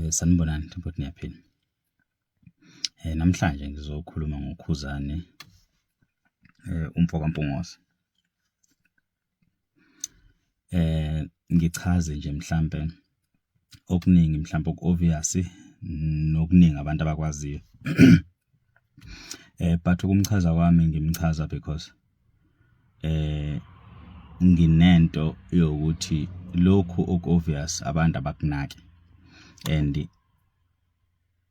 Sanibonani, themba ukuthi niyaphila. Namhlanje ngizokhuluma ngoKhuzani, umfo kaMpungose. Ngichaze nje mhlampe okuningi mhlampe oku-obvious nokuningi abantu abakwaziyo. But ukumchaza kwami ngimchaza because nginento yokuthi lokhu oku-obvious abantu abakunaki and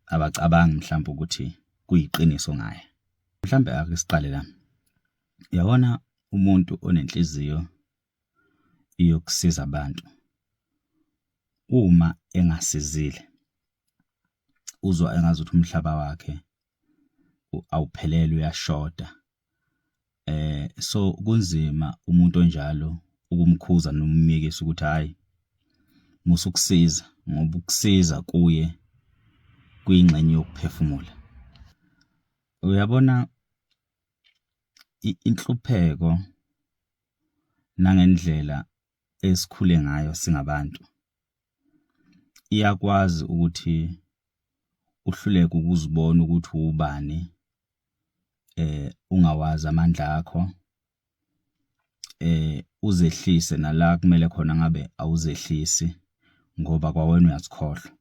abacabangi mhlampe ukuthi kuyiqiniso ngaye. Mhlambe ake siqale la, uyabona umuntu onenhliziyo yokusiza abantu, uma engasizile uzwa engazuthi umhlaba wakhe awuphelele, uyashoda. So kunzima umuntu onjalo ukumkhuza nokumyekisa ukuthi hhayi, musa ukusiza ngoba ukusiza kuye kuyingxenye yokuphefumula. Uyabona, inhlupheko nangendlela esikhule ngayo singabantu iyakwazi ukuthi uhluleke ukuzibona ukuthi uwubani, ungawazi amandla akho, uzehlise nala kumele khona ngabe awuzehlisi ngoba kwawena uyazikhohlwa.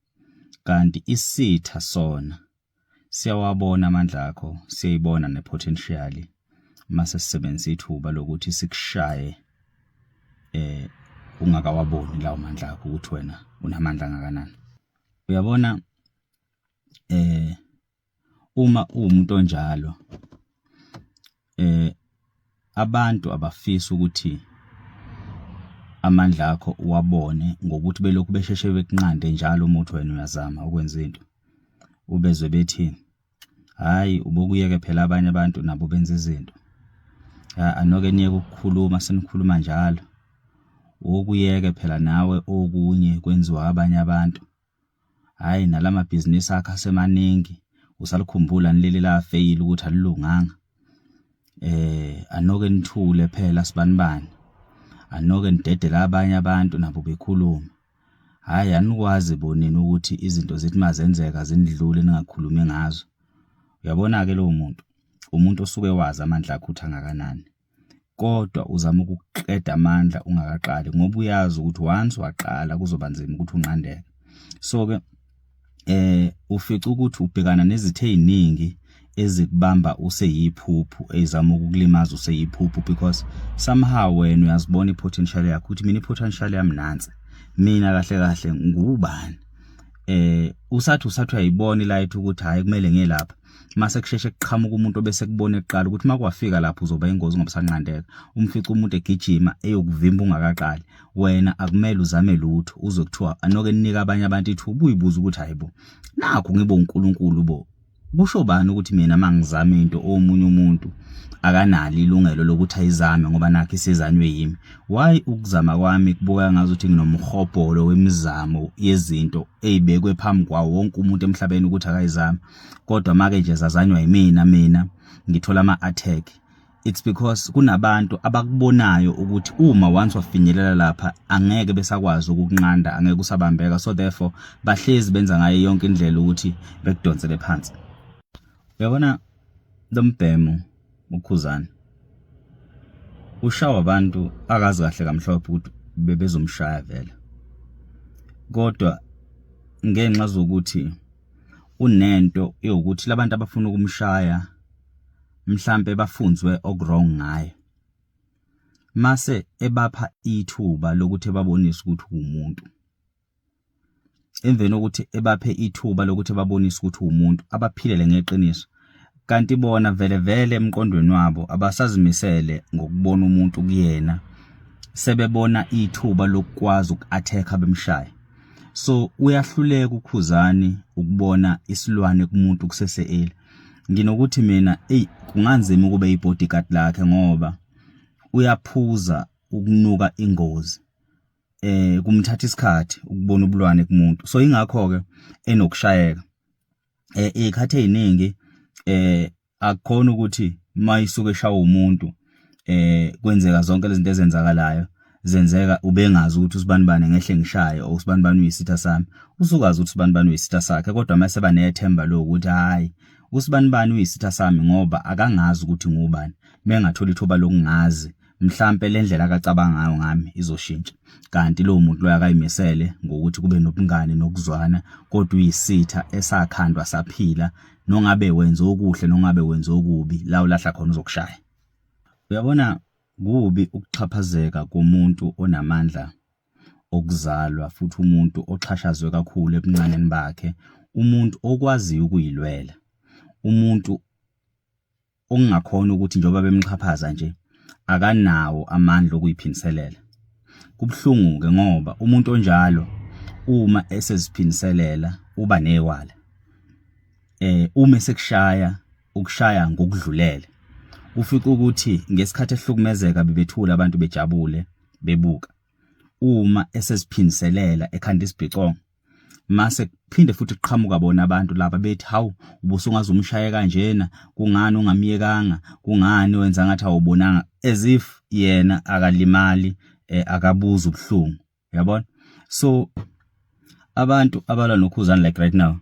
Kanti isitha sona siyawabona amandla akho, siyayibona ne-potential mase sisebenzisa ithuba lokuthi sikushaye ungakawaboni lawo mandla akho ukuthi wena unamandla angakanani. Uyabona, uma uwumuntu onjalo, abantu abafisi ukuthi amandla akho uwabone ngokuthi belokhu besheshe bekunqande njalo uma uthi wena uyazama ukwenza into, ubezwe bethi, hhayi, ubokuyeke phela abanye abantu nabo benza izinto, anoke niyeke ukukhuluma senikhuluma njalo, wokuyeke phela nawe okunye kwenziwa abanye abantu. Hhayi, nalamabhizinisi akho asemaningi, usalikhumbula leli lafeyila ukuthi alilunganga? Anoke nithule phela sibanibani, anoke nidedele abanye abantu nabo bekhulume. Hhayi, anikwazi bo nina ukuthi izinto zithi mazenzeka zinidlule ningakhulumi ngazo. Uyabona-ke lowo muntu, umuntu osuke ewazi amandla akhe ukuthi angakanani. Kodwa uzama ukukuqeda amandla ungakaqali ngoba uyazi ukuthi once waqala kuzoba nzima ukuthi unqandeke. So-ke ufica ukuthi ubhekana nezitha eziningi ezikubamba useyiphuphu, ezizama ukukulimaza useyiphuphu, because somehow wena uyazibona i-potential yakho ukuthi mina i-potential yami nansi, mina kahle kahle ngubani. Usathi uyayibona i-light ukuthi hhayi, kumele ngiye lapha, mase kusheshe kuqhamuka umuntu obese kubona ekuqala ukuthi makwafika lapho uzoba ingozi ungabusanqandeka. Umfica umuntu egijima eyokuvimba ungakaqali, wena akumele uzame lutho, uzwe kuthiwa anoke ninika abanye abantu ithuba. Uyibuza ukuthi hayibo, nakhu ngibe uNkulunkulu bo, kusho bani ukuthi mina mangizama into omunye umuntu akanalo ilungelo lokuthi ayizame ngoba nakho isizanywe yimi? Why ukuzama kwami kubuka ngazuthi nginomhobholo wemizamo yezinto eyibekwe phambi kwawo wonke umuntu emhlabeni ukuthi akayizame, kodwa make nje zazanywa yimina, mina ngithola ama-attack? It's because kunabantu abakubonayo ukuthi uma once wafinyelela lapha angeke besakwazi ukukunqanda, angeke usabambeka, so therefore bahlezi benza ngayo yonke indlela ukuthi bekudonsele phansi. Uyabona, lo mbhemu uKhuzani ushawa abantu akazi kahle kamhlophe ukuthi bebezomshaya vele, kodwa ngenxa zokuthi unento yokuthi labantu abafuna ukumshaya mhlambe bafunzwe oku-wrong ngaye, mase ebapha ithuba lokuthi ebabonise ukuthi uwumuntu. Emveni kokuthi ebaphe ithuba lokuthi ebabonise ukuthi uwumuntu, abaphilele ngeqiniso, kanti bona vele vele emqondweni wabo abasazimisele ngokubona umuntu kuyena, sebebona ithuba lokukwazi uku-attack-a bemshaye. So uyahluleka uKhuzani ukubona isilwane kumuntu kusese early. Nginokuthi mina, eyi, kunganzima ukube i-bodyguard lakhe ngoba uyaphuza ukunuka ingozi, kumthatha isikhathi ukubona ubulwane kumuntu, so ingakho ke enokushayeka izikhathi eziningi. Akukhona ukuthi mayisuke eshawa umuntu kwenzeka zonke lezi zinto ezenzakalayo. zenzeka ubengazi ukuthi usibanibani ngehle ngishaye or usibanibani uyisitha sami. Usukazi ukuthi usibanibani uyisitha sakhe kodwa mase banethemba lokuthi hayi usibanibani uyisitha sami ngoba akangazi ukuthi ngubani. Mengathola ithuba lokungazi mhlampe le ndlela akacabanga ngayo ngami izoshintsha. Kanti lowo muntu loyo akayimisele ngokuthi kube nobungani nokuzwana kodwa uyisitha esakhandwa saphila nongabe wenza okuhle nongabe wenza okubi la ulahla khona uzokushaya. Uyabona kubi ukuxhaphazeka komuntu onamandla okuzalwa futhi umuntu oxhashazwe kakhulu ebuncaneni bakhe, umuntu okwaziyo ukuyilwela, umuntu okungakhona ukuthi njengoba bemxhaphaza nje akanawo amandla okuyiphindiselela. Kubuhlungu-ke ngoba umuntu onjalo uma eseziphindiselela uba newala. Uma esekushaya ukushaya ngokudlulele. Ufice ukuthi ngesikhathi ehlukumezeka bebethula abantu bejabule bebuka. Uma eseziphindiselela ekhanda isibhicongo mase kuphinde futhi kuqhamuka bona abantu laba bethi hawu ubusungaze umshaye kanjena kungani ungamyekanga kungani wenza ngathi awubonanga as if yena akalimali eh, akabuza ubuhlungu uyabona so abantu abalwa nokhuzani like right now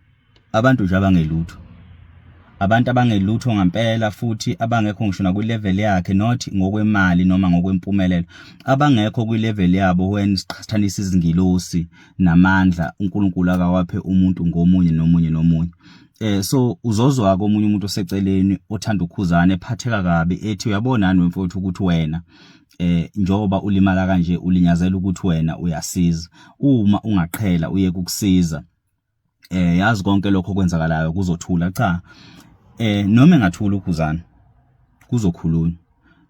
abantu nje abangelutho abantu abangelutho ngampela futhi abangekho ngisho nakwi-level yakhe not ngokwemali noma ngokwempumelelo abangekho kwi-level yabo when siqhathanisa izingilosi namandla uNkulunkulu akawaphe umuntu ngomunye nomunye nomunye so uzozwa komunye umuntu oseceleni othanda ukhuzane ephatheka kabi ethi uyabona nani wemfowethu ukuthi wena njengoba ulimala kanje ulinyazela ukuthi wena uyasiza uma ungaqhela uye kukusiza yazi konke lokho okwenzakalayo kuzothula cha noma engathula ukhuzana kuzokhulunywa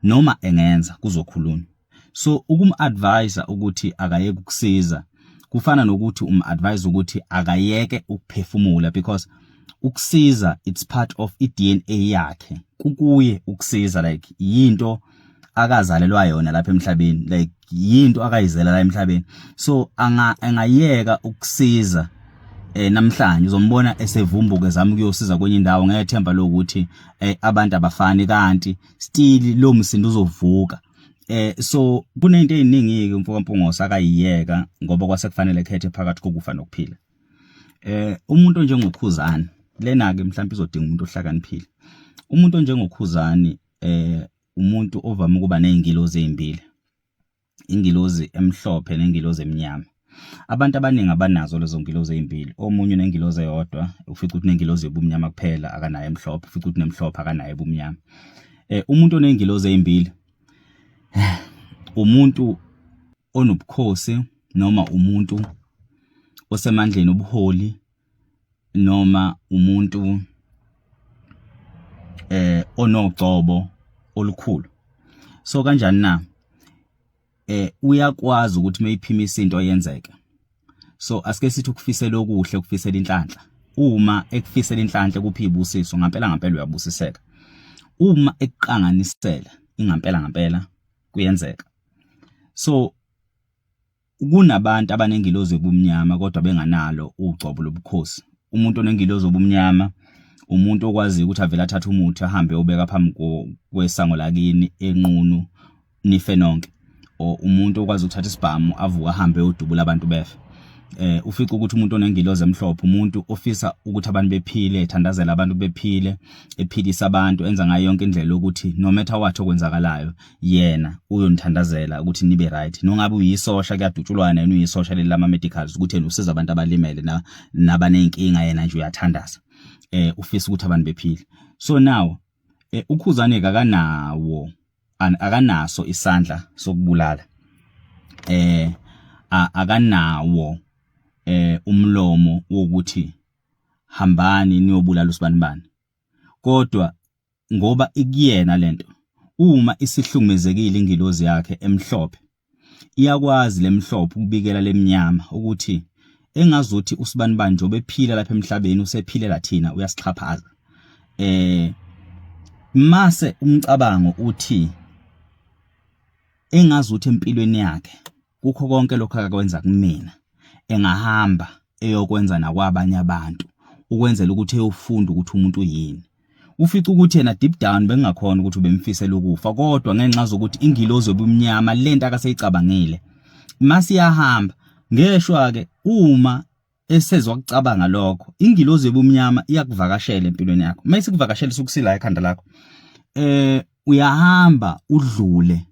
noma engenza kuzokhulunywa so ukum-advise ukuthi akayeke ukusiza kufana nokuthi um-advise ukuthi akayeke ukuphefumula because ukusiza it's part of i-DNA yakhe kukuye ukusiza like yinto akazalelwa yona lapha emhlabeni like yinto akayizela la emhlabeni so anga engayeka ukusiza namhlanje uzombona esevumbuke zama ukuyosiza kwenye indawo ngethemba lokuthi abantu abafani kanti still lo msindo uzovuka so kunento eziningi ke umfoka Mpungose akayiyeka ngoba kwase kufanele ekhethe phakathi kokufa nokuphila. Umuntu onjengoKhuzani lena ke mhlawumbe izodinga umuntu ohlakaniphile. Umuntu onjengoKhuzani umuntu ovame ukuba nezingilozi ezimbili. Ingilozi emhlophe nengilozi emnyama. Abantu abaningi abanazo lezo ngilozi ezimbili. Omunye unengilozi eyodwa, ufica ukuthi unengilozi yobumnyama kuphela akanayo emhlophe, ufica ukuthi unemhlophe akanayo ebumnyama. Umuntu onengilozi ezimbili umuntu onobukhosi noma umuntu osemandleni obuholi noma umuntu onogcobo olukhulu. So kanjani na? Uyakwazi ukuthi meyiphimisa into yenzeke. So asike sithi ukufisela okuhle ukufisela inhlanhla. Uma ekufisela inhlanhla kuphi ibusiso ngampela ngampela uyabusiseka. Uma ekuqanganisela ingampela ngampela kuyenzeka. So kunabantu abanengilozi yobumnyama kodwa benganalo ugcobo lobukhosi. Umuntu onengilozi yobumnyama umuntu okwaziyo ukuthi avele athathe umuthi ahambe ubeka phambi kwesango lakini enqunu nife nonke or umuntu okwazi ukuthatha isibhamu avuka ahambe eyodubula abantu befe. Ufica ukuthi umuntu onengilozi emhlophe umuntu ofisa ukuthi abantu bephile ethandazela abantu bephile ephilisa abantu enza ngayo yonke indlela ukuthi no matter what okwenzakalayo yena uyonithandazela ukuthi nibe right nongabe uyisosha kuyadutshulwana yena uyisosha leli lama medicals ukuthi yena usiza abantu abalimele na nabanenkinga yena nje uyathandaza ufisa ukuthi abantu bephile. So now uKhuzane akanawo akanaso isandla sokubulala, akanawo umlomo wokuthi hambani niyobulala usibanibani, kodwa ngoba ikuyena lento uma isihlukumezekile ingilozi yakhe emhlophe iyakwazi lemhlophe ukubikela lemnyama ukuthi engazuthi usibanibani njengoba ephila lapha emhlabeni usephilela thina uyasixhaphaza. Mase umcabango uthi engazuthi empilweni yakhe kukho konke lokho akakwenza kumina engahamba eyokwenza nakwabanye abantu ukwenzela ukuthi eyofunda ukuthi umuntu uyini. Ufica ukuthi yena deep down bengakhona ukuthi ubemfisela ukufa, kodwa ngenxa zokuthi ingilozi yobumnyama lento akaseyicabangile masiyahamba. Ngeshwa ke uma esezwa kucabanga lokho, ingilozi yobumnyama iyakuvakashela empilweni yakho. Uma isikuvakashela isukusila ekhanda lakho, uyahamba udlule,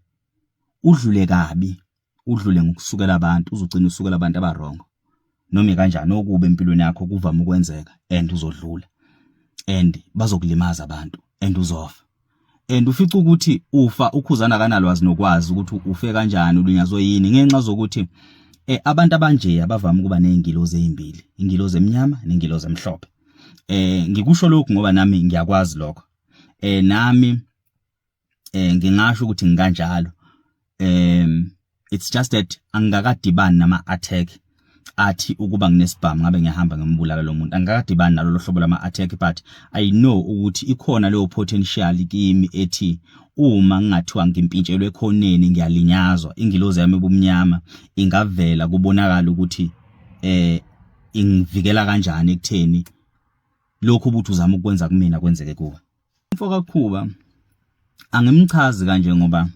udlule kabi, udlule ngokusukela abantu, uzogcina usukela abantu abarongo noma kanjani. Okubi empilweni yakho kuvama ukwenzeka and uzodlula and bazokulimaza abantu and uzofa, and ufica ukuthi ufa uKhuzana kanalwazi nokwazi ukuthi ufe kanjani, ulinyazwe yini, ngenxa zokuthi abantu abanje abavama ukuba nezingilozi ezimbili, ingilozi emnyama nengilozi emhlophe. Ngikusho lokhu ngoba nami ngiyakwazi lokho. Nami ngingasho ukuthi ngikanjalo. It's just that angikakadibani nama attack athi ukuba nginesibhamu ngabe ngiyahamba ngimbulala lo muntu. Angikakadibani nalo hlobo lama attack, but I know ukuthi ikhona leyo potential kimi ethi uma ngingathiwa ngimpintshelwe ekhoneni ngiyalinyazwa, ingilozi yami ebumnyama ingavela kubonakala ukuthi ingivikela kanjani ekutheni lokhu ubuthi uzama ukwenza kumina kwenzeke kuwe. Umfo kaKhuba angimchazi kanje ngoba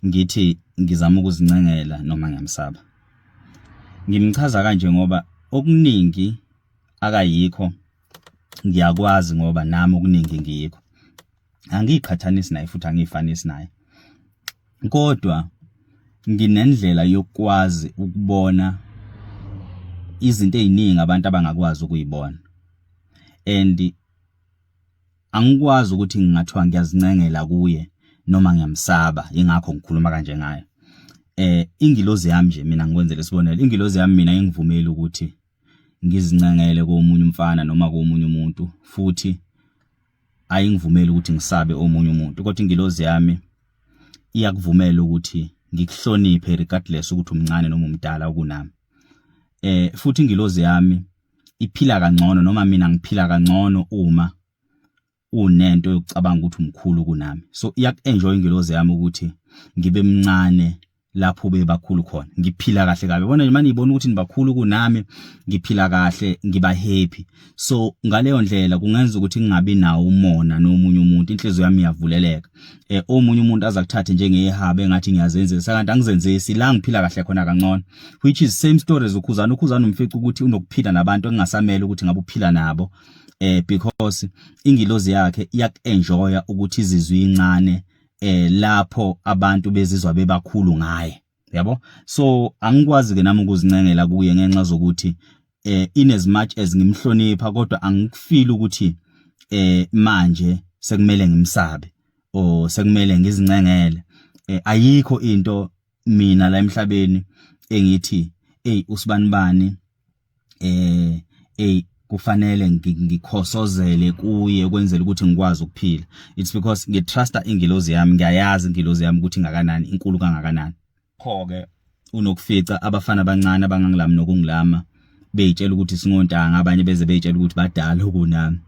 ngithi ngizama ukuzincengela noma ngiyamsaba. Ngimchaza kanje ngoba okuningi akayikho ngiyakwazi, ngoba nami okuningi ngiyikho. Angiqhathanisi naye futhi angifanisi naye, kodwa nginendlela yokwazi ukubona izinto eziningi abantu abangakwazi ukuyibona, and angikwazi ukuthi ngingathiwa ngiyazincengela kuye noma ngiyamsaba, ingakho ngikhuluma kanje ngayo. Ingilozi yami nje, mina ngikwenzele isibonelo, ingilozi yami mina ingivumeli ukuthi ngizincengele komunye umfana noma komunye umuntu, futhi ayingivumeli ukuthi ngisabe omunye umuntu, kodwa ingilozi yami iyakuvumela ukuthi ngikuhloniphe regardless ukuthi umncane noma umdala kunami. Futhi ingilozi yami iphila kangcono, noma mina ngiphila kangcono uma unento yokucabanga ukuthi umkhulu kunami. So iyaku-enjoy ingilozi yami ukuthi ngibe mncane lapho bebakhulu khona, ngiphila kahle kabi. Yabona nje manje ngibona ukuthi nibakhulu kunami, ngiphila kahle, ngiba happy. So ngaleyo ndlela kungenza ukuthi ngingabi nawo umona nomunye umuntu, inhliziyo yami iyavuleleka. Omunye umuntu aza kuthathe njengehaba engathi ngiyazenzisa, kanti angizenzisi, la ngiphila kahle khona kangcono, which is same stories uKhuzana. UKhuzana umfica ukuthi unokuphila nabantu engingasamele ukuthi ngabe uphila nabo, because ingilozi yakhe iyaku-enjoya ukuthi izizwe incane lapho abantu bezizwa bebakhulu ngaye, yabo. So angikwazi ke nami ukuzincengela kuye ngenxa zokuthi in as much as ngimhlonipha, kodwa angikufeel ukuthi manje sekumele ngimsabe or sekumele ngizincengele. Ayikho into mina la emhlabeni engithi, hey, usibanibani, hey, kufanele ngikhosozele kuye kwenzela ukuthi ngikwazi ukuphila. It's because ngitrusta ingilozi yami, ngiyayazi ingilozi yami ukuthi ingakanani, inkulu kangakanani. Kho ke unokufica abafana abancane abangangilami nokungilama beyitshela ukuthi singontanga, abanye beze beyitshela ukuthi badala kunami.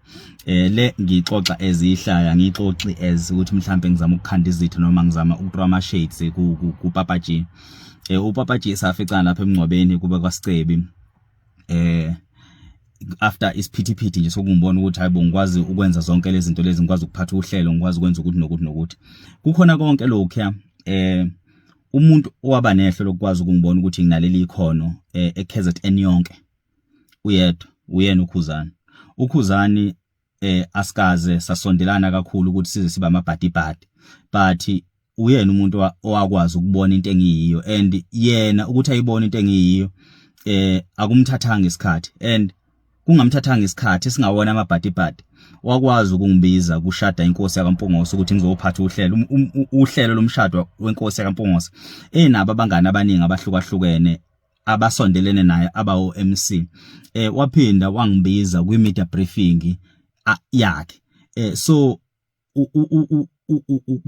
Le ngixoxa ezihlaya, ngixoxi as ukuthi mhlambe ngizama ukukhanda izitho noma ngizama ukuthrow ama shades ku Papa G. UPapa G saficana lapha emngcwabeni kuba kwaSicebi, after isiphithiphithi nje sokungibona ukuthi hayibo, ngikwazi ukwenza zonke lezi zinto lezi, ngikwazi ukuphatha uhlelo, ngikwazi ukwenza ukuthi nokuthi nokuthi, kukhona konke lokhuya. Umuntu owaba nehlo lokwazi ukungibona ukuthi nginaleli ikhono eKZN yonke uyedwa, uyena uKhuzani. UKhuzani asikaze sasondelana kakhulu ukuthi size sibe amabhadi bhadi, but uyena umuntu owakwazi ukubona into engiyiyo, and yena ukuthi ayibone into engiyiyo akumthathanga isikhathi, and kungamthathanga isikhathi singawona amabhadi bhadi, wakwazi ukungibiza kushada inkosi yakaMpungose ukuthi ngizophatha uhlelo, uhlelo lomshado wenkosi yakaMpungose, enabo abangani abaningi abahlukahlukene abasondelene naye abawo MC. Waphinda wangibiza kwi media briefing yakhe. So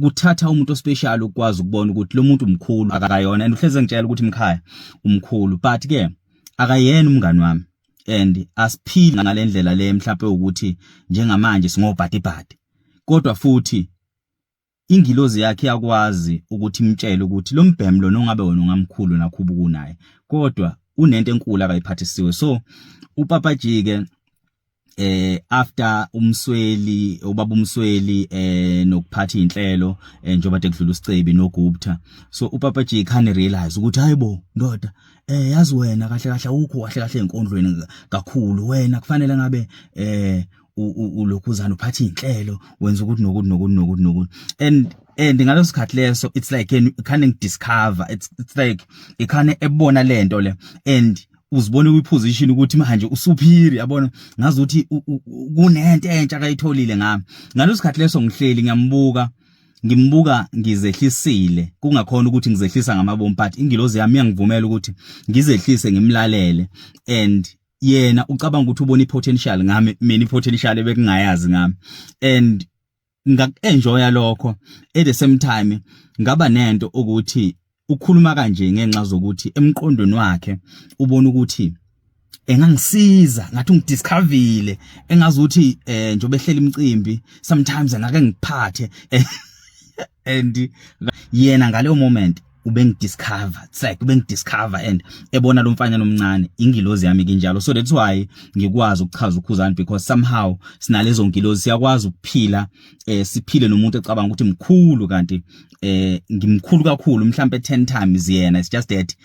kuthatha umuntu ospecial ukwazi ukubona ukuthi lo muntu mkhulu akayona, and uhleze ngitshela ukuthi mkhaya umkhulu, but ke akayena umngani wami and asiphili ngalendlela le mhlawumbe ukuthi njengamanje singobhadi bhadi, kodwa futhi ingilozi yakhe iyakwazi ukuthi imtshele ukuthi lo mbhemu lona ongabe wena ungamkhulu nakhuba kunaye, kodwa unento enkulu akayiphathisiwe. So uPapa G ke After umsweli, ubaba umsweli, nokuphatha inhlelo, njengoba kade kudlula uSicebi noGupta, so uPapa G khane realize ukuthi hayibo ndoda, yazi wena kahle kahle awukho kahle kahle enkondlweni kakhulu. Wena kufanele ngabe ulokhuzana uphatha inhlelo, wenza ukuthi nokuthi nokuthi nokuthi nokuthi. And ngaleso sikhathi leso it's like khane ngidiscover, it's like ikhane ebona lento le and uzibone kwiposition ukuthi manje usuperior, yabona, ngazi ukuthi kunento entsha akayitholile ngami. Ngaleso sikhathi leso ngihleli ngiyambuka, ngimbuka ngizehlisile, kungakhona ukuthi ngizehlisa ngamabomu, but ingilozi yami iyangivumela ukuthi ngizehlise ngimlalele. And yena ucabanga ukuthi ubona ipotential ngami, mina ipotential ebekungayazi ngami, and ngakuenjoya lokho. At the same time ngaba nento ukuthi ukhuluma kanje ngenxa zokuthi emqondweni wakhe ubona ukuthi engangisiza, ngathi ungidiscoverile, engazuthi njobe ehlela imicimbi sometimes engake ngiphathe. And yena ngaleyo moment ubengidiscover, it's like ubengidiscover and ebona lo mfanyana omncane, ingilozi yami kinjalo. So that's why ngikwazi ukuchaza uKhuzani, because somehow sinalezo ngilozi, siyakwazi ukuphila, siphile nomuntu ecabanga ukuthi mkhulu, kanti ngimkhulu kakhulu, mhlambe 10 times yena. It's just that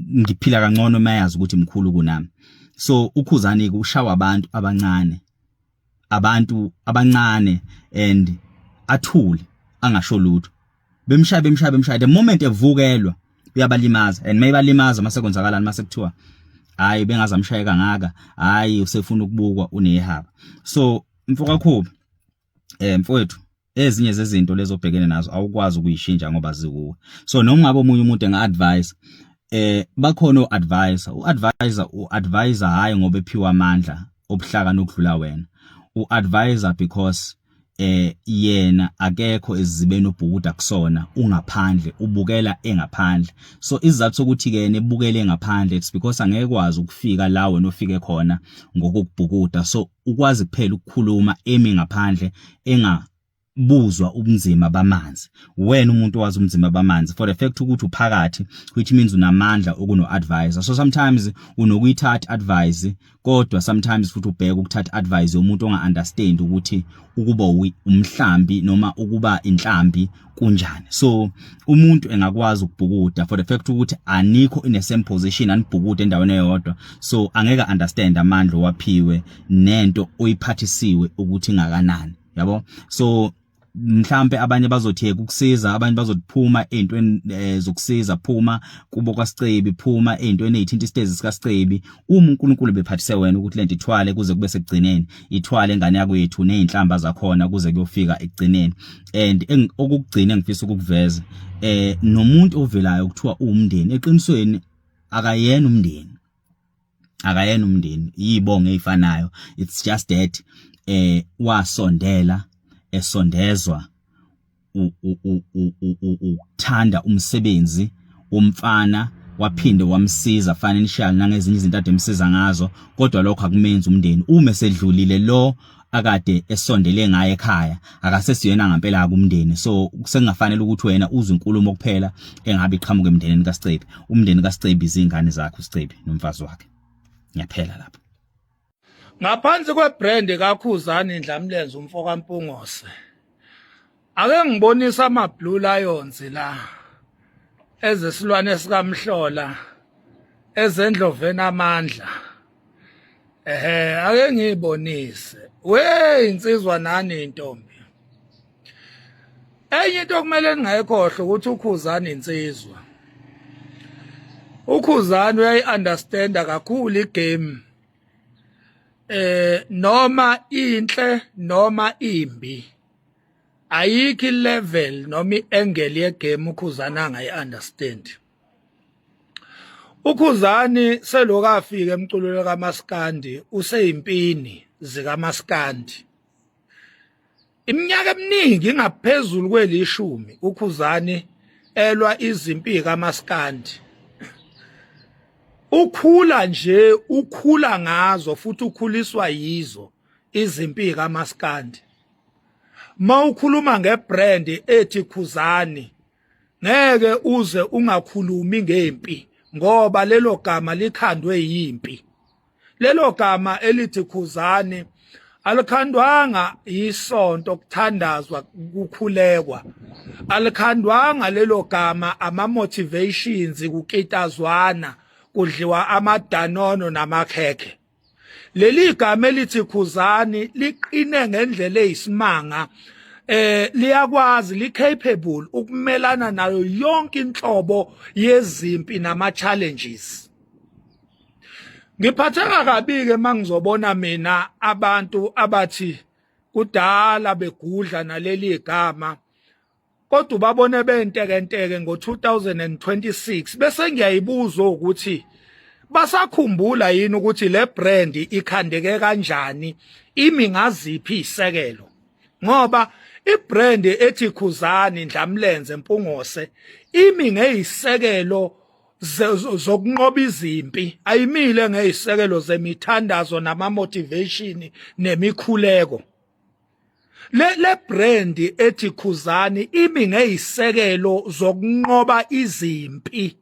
ngiphila kangcono mayazi ukuthi mkhulu kunami. So uKhuzani ushawa abantu abancane, abantu abancane, and athule angasho lutho, bemshaya, bemshaya, bemshaya. The moment evukelwa uyabalimaza, and mayibalimaza mase kwenzakalani? Mase kuthiwa hayi, bengazamshaya kangaka, hayi, usefuna ukubukwa, unehaba. So mfokaKhuba, mfowethu, ezinye zezinto lezo obhekene nazo awukwazi ukuyishintsha ngoba zikuwe. So noma ngabe omunye umuntu enga advise, bakhona o-advisor, u-advisor u-advisor hayi ngoba ephiwa amandla obuhlakani okudlula wena, u-advisor because yena akekho ezibeni obhukuda kusona, ungaphandle, ubukela engaphandle. So isizathu sokuthi ke yena ebukele ngaphandle, it's because angeke kwazi ukufika la wena ofike khona ngokubhukuda. So ukwazi kuphela ukukhuluma emi ngaphandle, enga buzwa ubunzima bamanzi. Wena umuntu owazi ubunzima bamanzi, for the fact ukuthi uphakathi, which means unamandla okuno advisor. So sometimes unokuyithatha advice, kodwa sometimes futhi ubheka ukuthatha advice yomuntu onga understand ukuthi ukuba umhlambi noma ukuba inhlambi kunjani. So umuntu engakwazi ukubhukuda, for the fact ukuthi anikho in the same position, anibhukude endaweni eyodwa, so angeke understand amandla owaphiwe nento oyiphathisiwe ukuthi ingakanani, yabo. So mhlambe abanye bazothi ukusiza, abanye bazothi ezintweni zokusiza, phuma kubo kwaSicebi, phuma ezintweni ezithinta isitezi sikaSicebi. Uma uNkulunkulu bephathise wena ukuthi lento ithwale kuze kube sekugcineni, ithwale ingane yakwethu nezinhlamba zakhona kuze kuyofika ekugcineni. And okugcina engifisa ukukuveza, nomuntu ovelayo kuthiwa uwumndeni, eqinisweni akayena umndeni, akayena umndeni, yibongo ezifanayo. It's just that wasondela, esondezwa ukuthanda umsebenzi womfana, waphinde wamsiza financial nangezinye izinto ade emsiza ngazo, kodwa lokho akumenzi umndeni. Uma esedlulile lo akade esondele ngaye ekhaya, akasesiyena ngempela kumndeni. So kusengafanele ukuthi wena uzwe inkulumo kuphela engabe iqhamuka emndenini kaSicebi. Umndeni kaSicebi izingane zakhe uSicebi nomfazi wakhe. Ngiyaphela lapho. Ngaphansi kwebrand kaKhuzani Ndlamlenze umfo kaMpungose, ake ngibonisa ama Blue Lions la, ezesilwane sikamhlola, ezendloveni amandla. Ehe, ake ngiyibonise we insizwa nani intombi. Enye into okumele ningayikhohlwa ukuthi uKhuzani insizwa, uKhuzani uyayi-understanda kakhulu igame, noma inhle noma imbi, ayikho ilevel noma iangle yegame uKhuzani angayi-understand. UKhuzani seloku afika emculweni kaMaskandi useyimpini zikaMaskandi iminyaka eminingi ingaphezulu kwelishumi, uKhuzani elwa izimpi kaMaskandi. Ukhula nje, ukhula ngazo futhi ukhuliswa yizo izimpi kaMaskandi. Mawukhuluma ngebrand ethi Khuzani, ngeke uze ungakhulumi ngempi, ngoba lelo gama likhandwe yimpi. Lelo gama elithi Khuzani alikhandwanga isonto kuthandazwa kukhulekwa, alikhandwanga lelo gama ama motivations kukitazwana kudliwa amadanono namakhekhe. Leli gama elithi Khuzani liqine ngendlela eyisimanga, liyakwazi, li capable ukumelana nayo yonke inhlobo yezimpi nama challenges. Ngiphatheka kabi ke mangizobona mina abantu abathi kudala begudla naleli gama, kodwa ubabone bentekenteke ngo-2026, bese ngiyayibuza ukuthi basakhumbula yini ukuthi le brand ikhandeke kanjani, imi ngaziphi isekelo, ngoba ibrand ethi Khuzani Ndlamlenze Mpungose imi ngeyisekelo zokunqoba izimpi, ayimile ngeyisekelo zemithandazo nama motivation nemikhuleko. Le brand ethi Khuzani imi ngeyisekelo zokunqoba izimpi.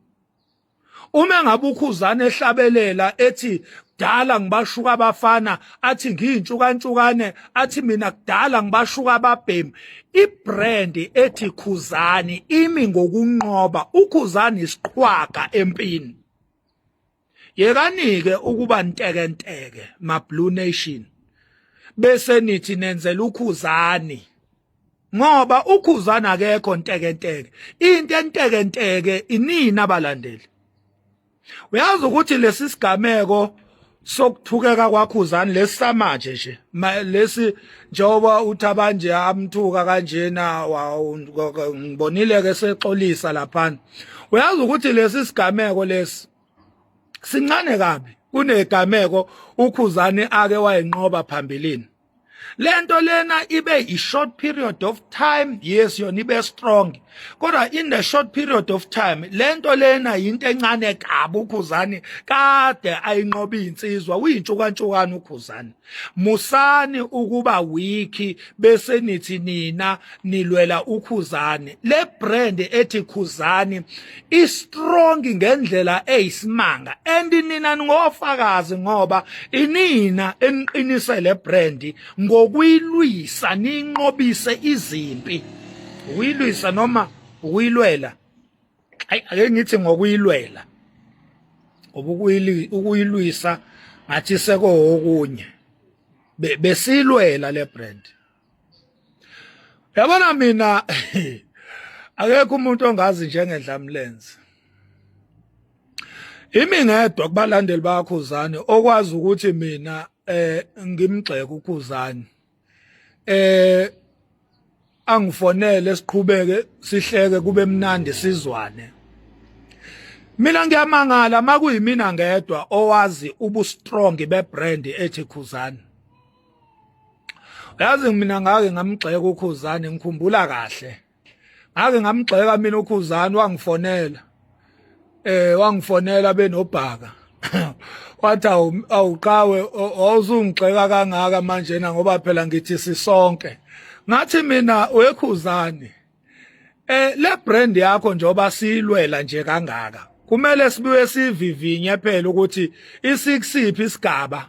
Uma ngabe uKhuzani ehlabelela ethi kudala ngibashuka abafana, athi ngiyintshukantshukane, athi mina kudala ngibashuka ababhemi, ibrand ethi Khuzani imi ngokunqoba. UKhuzani isiqhwaga empini. Yekanike ukuba ntekenteke ma Blue Nation, bese nithi nenzela uKhuzani, ngoba uKhuzani akekho ntekenteke. Into entekenteke inini abalandeli. Uyazi ukuthi lesi sigameko sokuthukeka kwaKhuzani lesisamanje nje, lesi njengoba uthi abanje amthuka kanjena, ngibonile ke sexolisa laphana. Uyazi ukuthi lesi sigameko lesi sincane kabi kunegameko uKhuzani ake wayinqoba phambilini. Lento lena ibe i short period of time, yes, yona ibe strong, kodwa in the short period of time lento lena yinto encane kabi. UKhuzani kade ayinqoba insizwa, uyintshukantshukana uKhuzani. Musani ukuba weak bese nithi nina nilwela uKhuzani. Le brand ethi Khuzani i strong ngendlela eyisimanga, and nina ningofakazi, ngoba inina eniqinise le brand ngokuyilwisa ninqobise izimpi. Ukuyilwisa noma ukuyilwela, ayi, ake ngithi ngokuyilwela, ngoba ukuyilwisa ngathi sekowokunye. Besilwela le brand. Yabona mina akekho umuntu ongazi njengendlamlenze. Imi ngedwa kubalandeli baKhuzani okwazi ukuthi mina ngimgxeke uKhuzani. Angifonele siqhubeke sihleke kube mnandi sizwane. Mina ngiyamangala makuyimina ngedwa owazi ubu strong be brand ethi Khuzani. Yazi mina ngake ngamgxeka uKhuzani, ngikhumbula kahle. Ngake ngamgxeka mina uKhuzani, wangifonela. Wangifonela benobhaka. Wathi awuqawe awuzungigxeka kangaka manje na, ngoba phela ngithi sisonke. Ngathi mina, weKhuzani, le brand yakho njengoba siyilwela nje kangaka, kumele sibuye sivivinye phela ukuthi isikusiphi isigaba.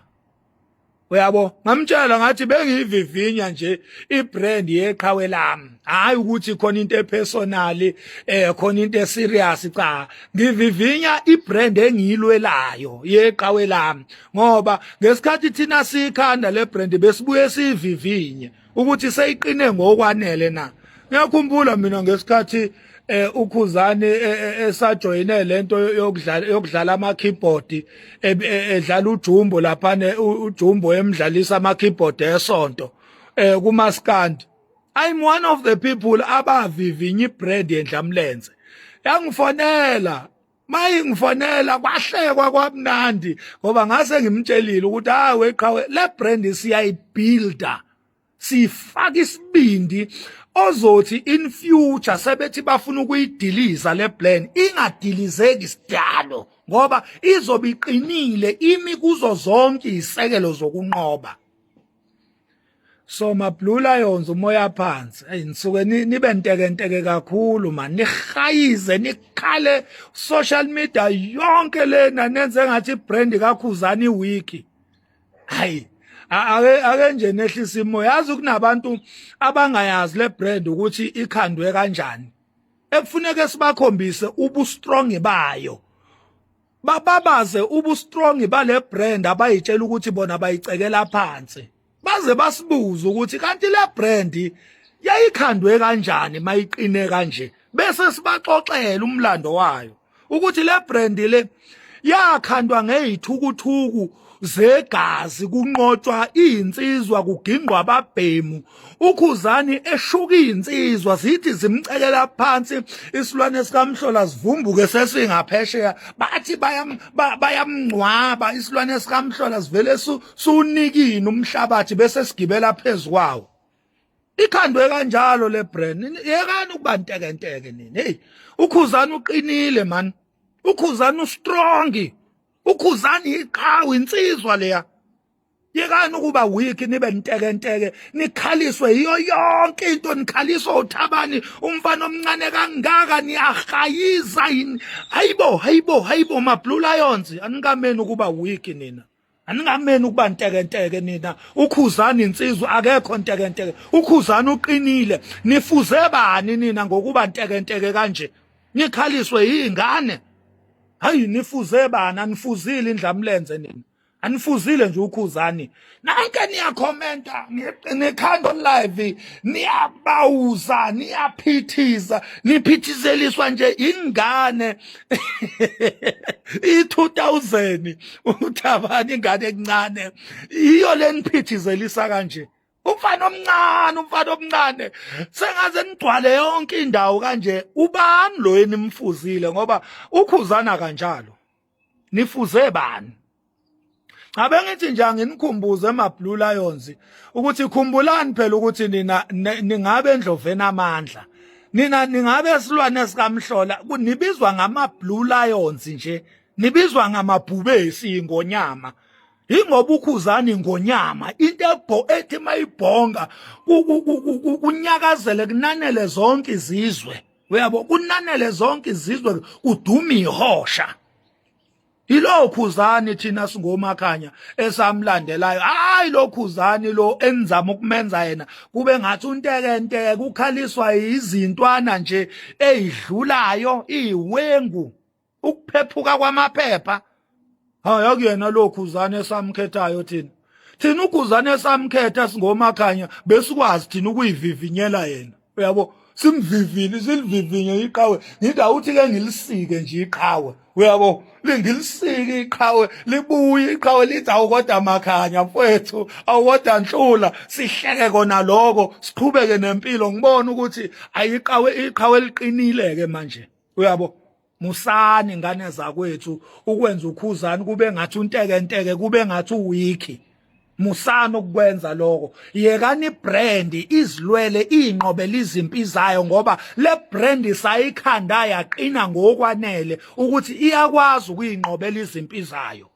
Uyabo, ngamtshela ngathi bengiyivivinya nje ibrand yeqhawe lami, hayi ukuthi khona into epersonal, khona into eserious. Cha, ngivivinya ibrand engiyilwelayo yeqhawe lami, ngoba ngesikhathi thina sikhanda le brand besibuye sivivinye ukuthi seyiqine ngokwanele na. Ngiyakhumbula mina ngesikhathi uKhuzani esajoyine lento yokudlala ama keyboard, edlala uJumbo lapha, uJumbo emdlalisa ama keyboard esonto kumaskandi, I'm one of the people abavivinya ibrand yendlamlenze. Yangifonela, mayingifonela kwahlekwa kwamnandi, ngoba ngase ngimtshelile ukuthi hayi weqhawe, le brand siyayibuilda, sifaka isibindi ozothi in future sebethi bafuna ukuyidiliza le plan, ingadilizeki sidalo, ngoba izobe iqinile, imi kuzo zonke izisekelo zokunqoba. So ma Blue Lions, umoya phansi. Hey, nisuke nibe ntekenteke kakhulu man, nihayize, nikhale social media yonke lena, nenze ngathi brand kaKhuzani weak. Hayi, ake nje nehlisa imoya. Yazi kunabantu abangayazi le brand ukuthi ikhandwe kanjani, ekufuneke sibakhombise ubu strong bayo, bababaze ubu strong bale brand abayitshela ukuthi bona bayicekela phansi, baze basibuze ukuthi kanti le brand yayikhandwe kanjani mayiqine kanje, bese sibaxoxela umlando wayo ukuthi le brand le yakhandwa ngezithukuthuku zegazi, kunqotshwa izinsizwa, kugingqwa ababhemu, uKhuzani eshuka izinsizwa zithi zimcekela phansi isilwane sikamhlola sivumbuke sesingaphesheya, bathi bayamngcwaba isilwane sikamhlola sivele sunikini umhlabathi bese sigibela phezukwawo. Ikhandwe kanjalo le brand. Yekani ukuba ntekenteke nini. Hey, uKhuzani uqinile man, uKhuzani ustrong, uKhuzani iqhawe, insizwa leya. Yekani ukuba weak, nibe ntekenteke, nikhaliswe yiyo yonke into, nikhaliswa uThabani umfana omncane kangaka, niyahayiza. Hayibo, hayibo, hayibo, ma Blue Lions, anikameni ukuba weak nina, aningameni ukuba ntekenteke nina. UKhuzani insizwa, akekho ntekenteke, uKhuzani uqinile. Nifuze bani nina ngokuba ntekenteke kanje, nikhaliswe yingane? Hayi, nifuze bani? Anifuzile indlamlenze nina, anifuzile nje uKhuzani. Nanke niyakhomenta nikhanda live, niyabawuza, niyaphithiza, niphithizeliswa nje ingane i2000 uThabani, ingane encane iyo leniphithizelisa kanje. Umfana omncane, umfana omncane, sengaze nigcwale yonke indawo kanje. Ubani lo enimfuzile? Ngoba uKhuzana kanjalo, nifuze bani? Cha, bengithi nje anginikhumbuze ema Blue Lions ukuthi khumbulani phela ukuthi nina ningabe endloveni amandla, nina ningabe silwane sikamhlola, nibizwa ngama Blue Lions nje, nibizwa ngamabhubesi, ingonyama. Ingoba uKhuzani ingonyama, into ebho ethi mayibhonga kunyakazele, kunanele zonke izizwe, uyabo, kunanele zonke izizwe, kuduma ihosha. Yilo Khuzani thina singomakhanya esamlandelayo. Hayi, lo Khuzani lo enzama ukumenza yena kube ngathi untekenteke, ukhaliswa izintwana nje eyidlulayo, iwengu, ukuphephuka kwamaphepha. Hayi, akuyena lo Khuzani esamkhethayo thina. Thina uKhuzani esamkhetha singomakhanya besikwazi thina ukuyivivinyela yena, uyabo, simvivile, silivivinye iqhawe. Ngithi awuthi ke ngilisike nje iqhawe, uyabo, lingilisike iqhawe, libuye iqhawe lithi awukodwa Makhanya mfowethu, awukodwa Nhlula, sihleke kona lokho, siqhubeke nempilo. Ngibona ukuthi ayiqhawe, iqhawe liqinile ke manje, uyabo. Musani ngane zakwethu ukwenza uKhuzani kube ngathi untekenteke, kube ngathi uweak. Musani ukukwenza lokho. Yekani ibrand izilwele, inqobele izimpi zayo, ngoba le brand sayikhanda yaqina ngokwanele ukuthi iyakwazi ukuyinqobela izimpi zayo.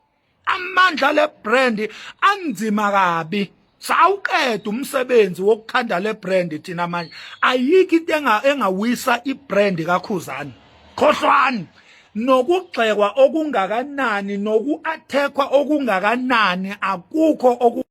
Amandla le brand anzima kabi, sawuqeda umsebenzi wokukhanda le brand thina. Manje ayikho into engawisa ibrand kaKhuzani. Khohlwani nokugxekwa okungakanani, noku-attackwa okungakanani, akukho oku.